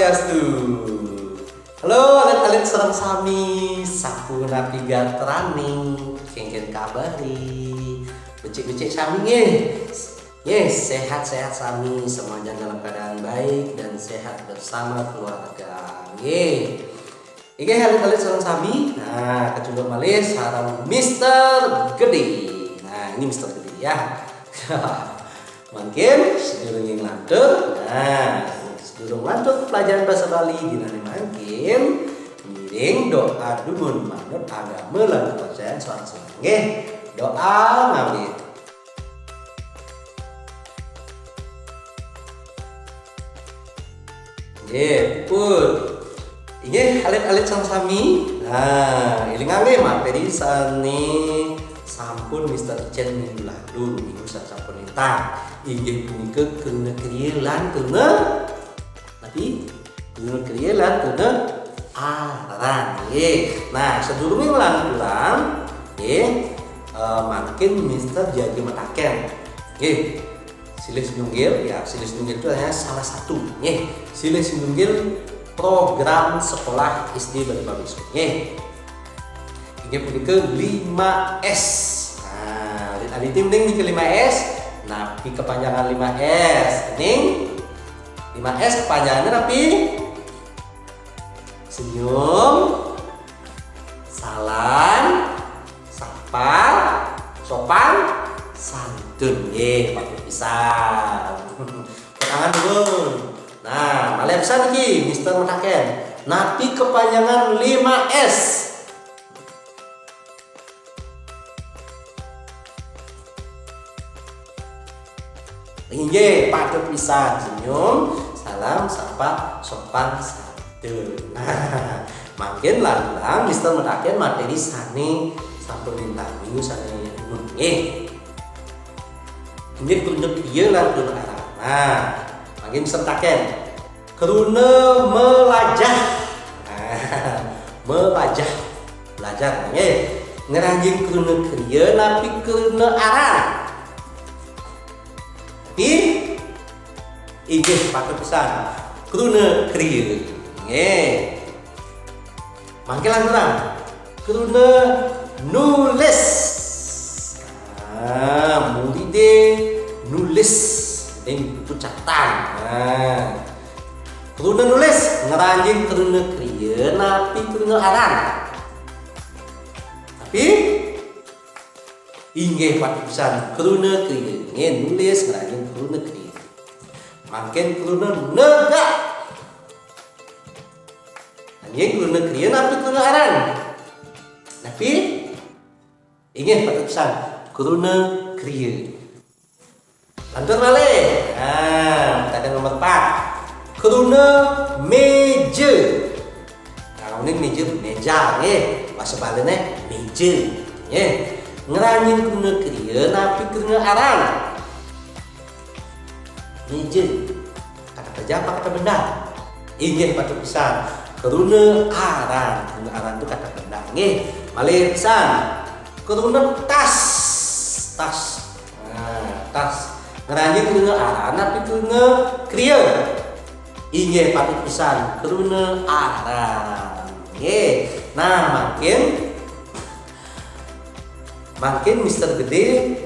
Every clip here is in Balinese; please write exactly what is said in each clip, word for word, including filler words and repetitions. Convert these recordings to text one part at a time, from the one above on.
Astu. Halo, alit-alit sareng sami, sapunapi gatraning, kéngkén kabari? Becik-becik sami nggih. Nggih, sehat-sehat sami, semuanya dalam keadaan baik dan sehat bersama keluarga. Nggih. Inggih, alit-alit sareng sami. Nah, kacunduk malih sareng Mister Gede. Nah, ini Mister Gede ya. Mangkin sadurungé nglantur, nah, sadurung nglantur pelajaran basa Bali dinané mangkin, ngiring doa dumun manut agama lan kepercayaan soang-soang. Nggih, doa ngambil. Nggih, puput. Inggih, alit-alit sareng sami. Nah, élingang nggih materi sané sampun Mister Icén minggu lalu, minggu sasampun lintang. Inggih punika kruna kriya lan kruna, napi? Kruna kriya lan kruna aran. Nggih. Nah, sadurungé nglanturang, nggih, eh, mangkin Mister jaga mataken. Nggih. Silih sinunggil, ya, silih sinunggil itu hanya salah satu, nggih. Silih sinunggil program sekolah S D Bali Public School, nggih. Inggih punika lima S. Nah, alit-alit mending niki lima S. Napi kepanjangan lima S? Ning lima S kepanjangannya napi? Senyum, salam, sapa, sopan, santun. Nggih, patut pisan. Tepuk tangan dulu. Nah, malih pisan niki, Mister mataken. Napi kepanjangan lima S? Inggih, patut pisan. Senyum, salam, sapa, sopan, santun. Nah, mangkin langkung Mister mataken materi sané sampun lintang minggu sané dumun. Nggih. Inggih kruna kriya lan kruna aran. Nah, mangkin Mister taken. Kruna melajah. Nah, melajah. Belajar, nggih. Ngranjing kruna kriya napi kruna aran? Tapi inggih patut pisan. Kruna kriya. Nggih. Mangkin langkung. Kruna nulis. Nah, muridé nulis ning buku catatan. Nah. Kruna nulis ngranjing kruna kriya napi kruna aran? Tapi inggih patut pisan kruna kriya. Nggih, nulis ngranjing kruna kriya. Mangkin kruna negak. Nggih, kruna kriya napi kruna aran? Napi? Inggih patut pisan kruna kriya. Lantur malih. Nah, tadi nomor empat. Kruna méja. Nah, ini méja, méja nggih. Basa Baliné méja. Nggih. Ngranjing kruna kriya napi kruna aran? Méja. Kata kerja apa kata benda? Inggih patut pisan. Kruna aran. Kruna aran itu kata benda. Nggih. Malih pisan. Kruna tas. Tas. Nah, tas. Ngranjing kruna aran napi kruna kriya? Inggih patut pisan. Kruna aran. Nggih. Nah, mangkin Mangkin Mister Gede,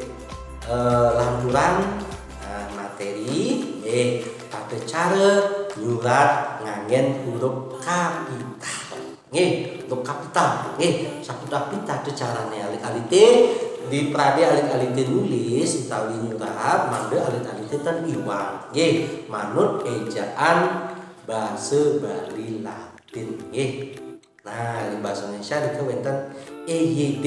eh, lanturang, eh, materi, eh, tata cara nyurat nganggén huruf kapital. Nggih, huruf kapital. Nggih, sapunapi tata carané alit-alité, dipradé alit-alité nulis utawi nyurat, mangda alit-alité ten iwang. Nggih, manut éjaan basa Bali Latin. Nggih. Nah, ring basa Indonesia nika wénten E Y D,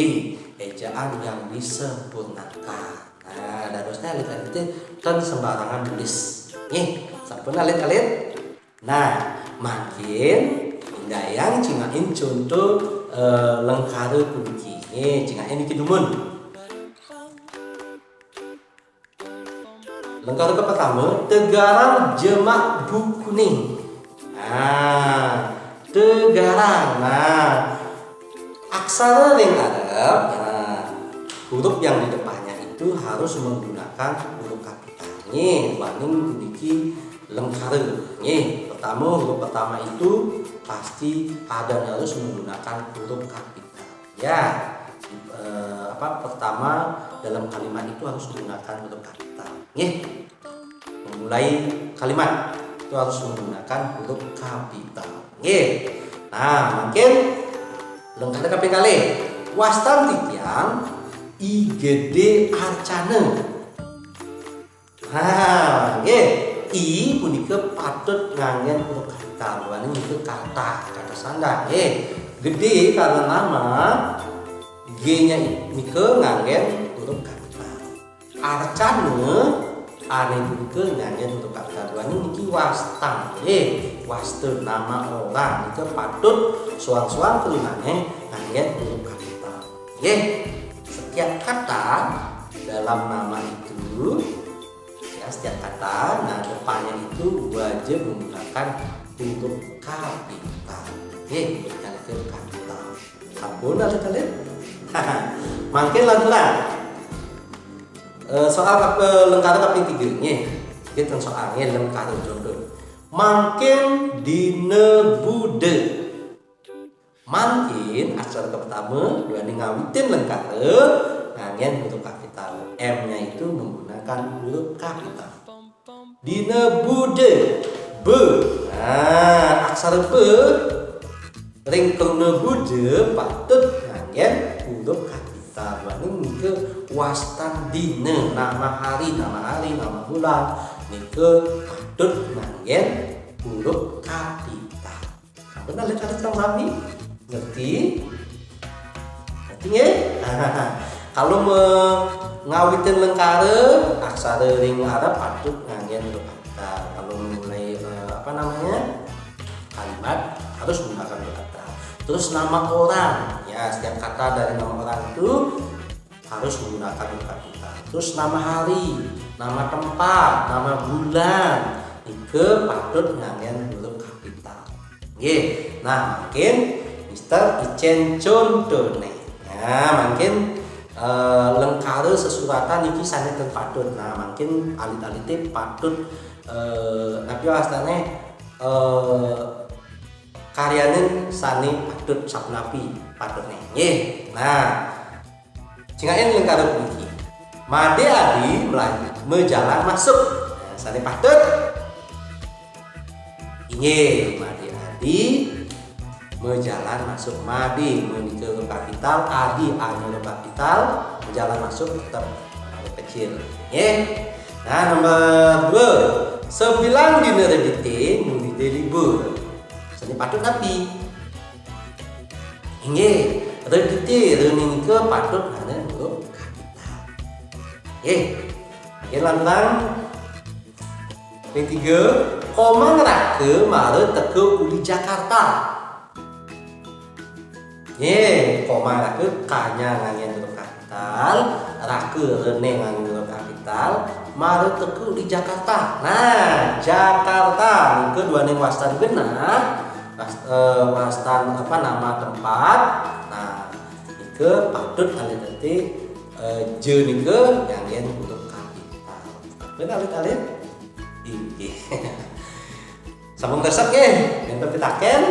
éjaan yang disempurnakan. Nah, dadosnya alit-alit ten sembarangan nulis. Nggih, sampun alit-alit. Nah, mangkin indayang cingakin conto, eh, lengkara puniki. Nggih, cingakin niki dumun. Lengkara kapertama, tegarang jemak bukuné. Nah, tegarang. Nah, aksara ring ngarep, nah, huruf yang di depannya itu harus menggunakan huruf kapital. Nggih, duaning puniki lengkara. Nggih, pertama, huruf pertama itu pasti dan harus menggunakan huruf kapital. Ya, eh, apa, pertama dalam kalimat itu harus menggunakan huruf kapital. Nggih. Memulai kalimat itu harus menggunakan huruf kapital. Nggih. Nah, mangkin lengkara kaping kalih. Wastan titiang I Gedé Arcana. Nah, nggih. I punika patut nganggén huruf kapital. Duaning nika kata, kata sandang. Nggih. Gedé karena nama, G-nya nika nganggén huruf kapital. Arcana, ane punika nganggén huruf kapital. Duaning niki wastan. Nggih, wasta nama orang nika patut soang-soang krunane nganggén huruf kapital. Nggih, setiap kata dalam nama itu, ya, setiap kata, nah, depannya itu wajib menggunakan huruf kapital. Nggih, huruf kapital. Sampun, alit-alit? Mangkin lanturang. Eh, soal kap-, eh, lengkara kaping tiga, nggih. Nggih, ten soal, nggih, lengkara contoh. Mangkin dina Buda. Mangkin aksara pertama, duaning ngawitin lengkara, nganggén huruf kapital. M-nya itu menggunakan huruf kapital. Dina Buda. Be. Nah, aksara be ring kruna Buda patut nganggén huruf kapital. Duaning nika wastan dina, nama hari, nama hari, nama bulan, nika patut nganggén huruf kapital. Sampun alit-alit sareng sami? Ngerti? Ngerti nggih? Kalau me-, ngawitin lengkara, aksara ring ngarep patut nganggén huruf kapital. Kalau memulai, eh, apa namanya, kalimat, harus menggunakan huruf kapital. Terus nama orang, ya, setiap kata dari nama orang itu harus menggunakan huruf kapital. Terus nama hari, nama tempat, nama bulan, nika patut nganggén huruf kapital. Nggih. Nah, mangkin Mister icén contone. Nah, mangkin, eh, lengkara sesuratan niki sané ten patut. Nah, mangkin alit-alité patut, eh, napi wastané, eh, karyanin sané patut, sapunapi patutné. Nggih. Nah, cingakin lengkara puniki. Madé adi melaju, majalan masuk. Nah, sané patut. Inggih, Madé adi majalan masuk. Madé menika huruf kapital, adi anya huruf kapital, majalan masuk tetap huruf kecil. Nggih. Nah, nomor dua. Sabilang dina Redité, muridé libur. Sané patut napi? Inggih, Redité, re nika patut ngangge huruf kapital. Nggih. Nggih, lanturang. Ping tiga, Komang Raka mara teka uli Jakarta. Nggih, Komang Raka kanya ngangge huruf kapital, Raka rene ngangge huruf kapital, mara teka uli Jakarta. Nah, Jakarta nika duaning wastan genah, was-, eh, wastan apa, nama tempat. Nah, nika patut alit-alit, eh, ja nika ngangge huruf kapital. Bener alit-alit? Inggih. Sampun ngresep nggih, wenten pitaken?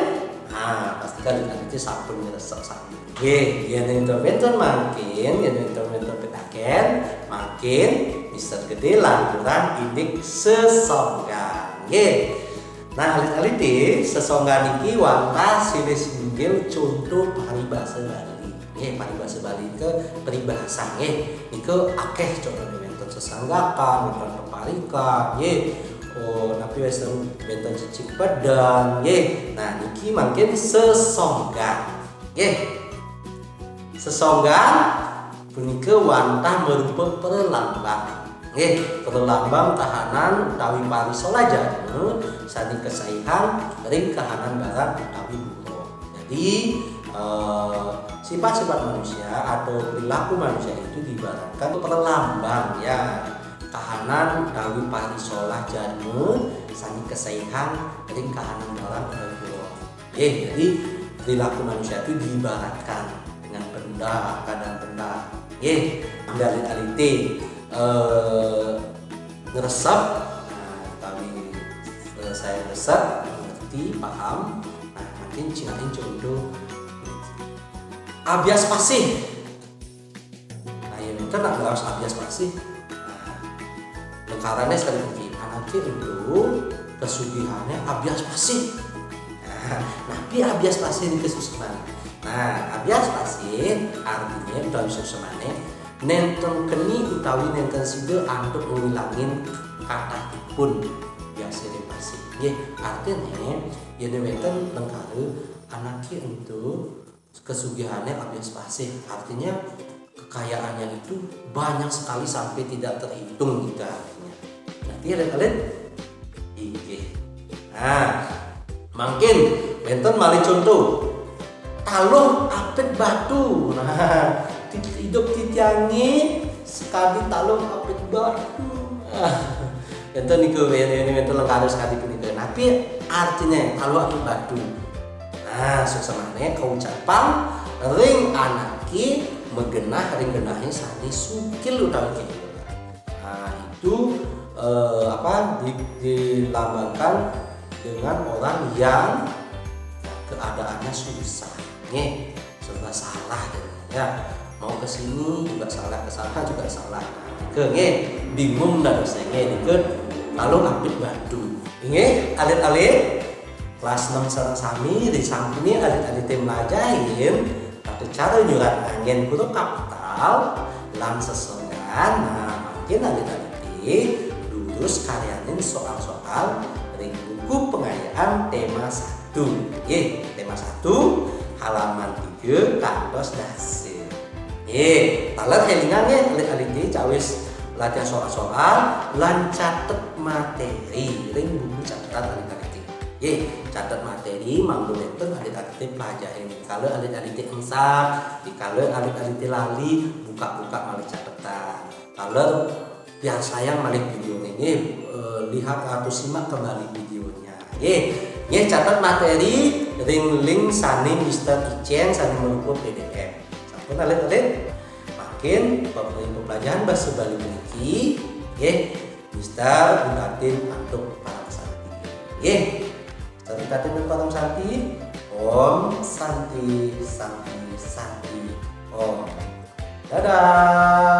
Nah, pasti alit-alit sampun ngresep sami. Nggih, yen wenten mangkin, yen wenten pitaken, mangkin Mister Gede lanturang indik sesonggan. Nggih. Nah, alit-alit, sesonggan niki wantah silih sinunggil conto paribasa Bali. Nggih, paribasa Bali nika peribahasa nggih. Nika akeh contoné, wenten sesanggakan, wenten peparikan, nggih. Oh, napi wénten, wénten cecipeden, nggih. Nah, niki mangkin sesonggan. Nggih. Sesonggan punika wantah marupa pralambang. Nggih, pralambang kahanan utawi parisolah jalma sané kasaihang ring kahanan barang utawi buron. Jadi, eh, sifat-sifat manusia atau perilaku manusia itu diibaratkan pralambang, ya, kahanan utawi parisolah jalma sané kasaihang ring kahanan barang utawi buron. Nggih, jadi perilaku manusia itu diibaratkan dengan benda, keadaan benda. Nggih, ambil alit-alité, eh, ngresep, nah, utawi Saya resep, mengerti, paham. Nah, mangkin cingakin contoh abias pasih. Nah, ya, minta nak ngerawat abias pasih. Nah, lengkarannya sekali lagi, anaknya itu kesugihannya abias pasih. Nah, napi abias pasih ini kesusahan. Nah, abias pasih artinya utawi suksmane nenten keni utawi nenten sida antuk ngilangin katahipun biasa ring pasih. Nggih, artine yen wenten lengkara anake ento kesugihane abias pasih. Artinya kekayaannya itu banyak sekali sampai tidak terhitung gitu artinya. Nah, iya, alit-alit? Inggih. Nah, mangkin wenten malih contoh. Taluh apit batu. Nah, ti- idup titiange sekadi taluh apit batu. Nah, wenten niku, wenten, wenten lengkara sekadi punika. Napi artine taluh apit batu? Nah, suksmane kaucapang ring anake magenah ring genahe sane sugih utawi kaya. Nah, itu eh, apa di- dilambangkan dengan orang yang keadaannya susah, nggih, serba salah, ya. Mau ke sini juga salah, ke sana juga salah. Ke nggih, bingung dadosne, nggih, nika taluh apit batu. Inggih, alit-alit, kelas enam sareng sami, ri sampune alit-alite mlajahin tata cara nyurat nganggen huruf kapital lan sesengan. Nah, mangkin alit-alite durus karyanin soal-soal ring buku pengayaan tema satu. Nggih, tema satu, halaman tiga kantos dasa. Nggih, taler elingang nggih, alit-alite cawis latihan soal-soal lan catet materi ring buku catetan alit-alite. Nggih, catet materi mangda wenten alit-alite plajahin. Kala alit-alite engsap, dikala alit-alite lali, buka-buka malih catetan. Taler piarsayang malih videone nggih, eh, lihat atau simak kembali videonya. Nggih, nggih catet materi ring link sane Mister Icen sane marupa P D F. Sampun alit-alit? Mangkin pembelajaran basa Bali niki nggih Mister untatin antuk paramasanti. Nggih. Mister untatin antuk paramasanti. Om Santi, Santi, Santi. Om. Dadah.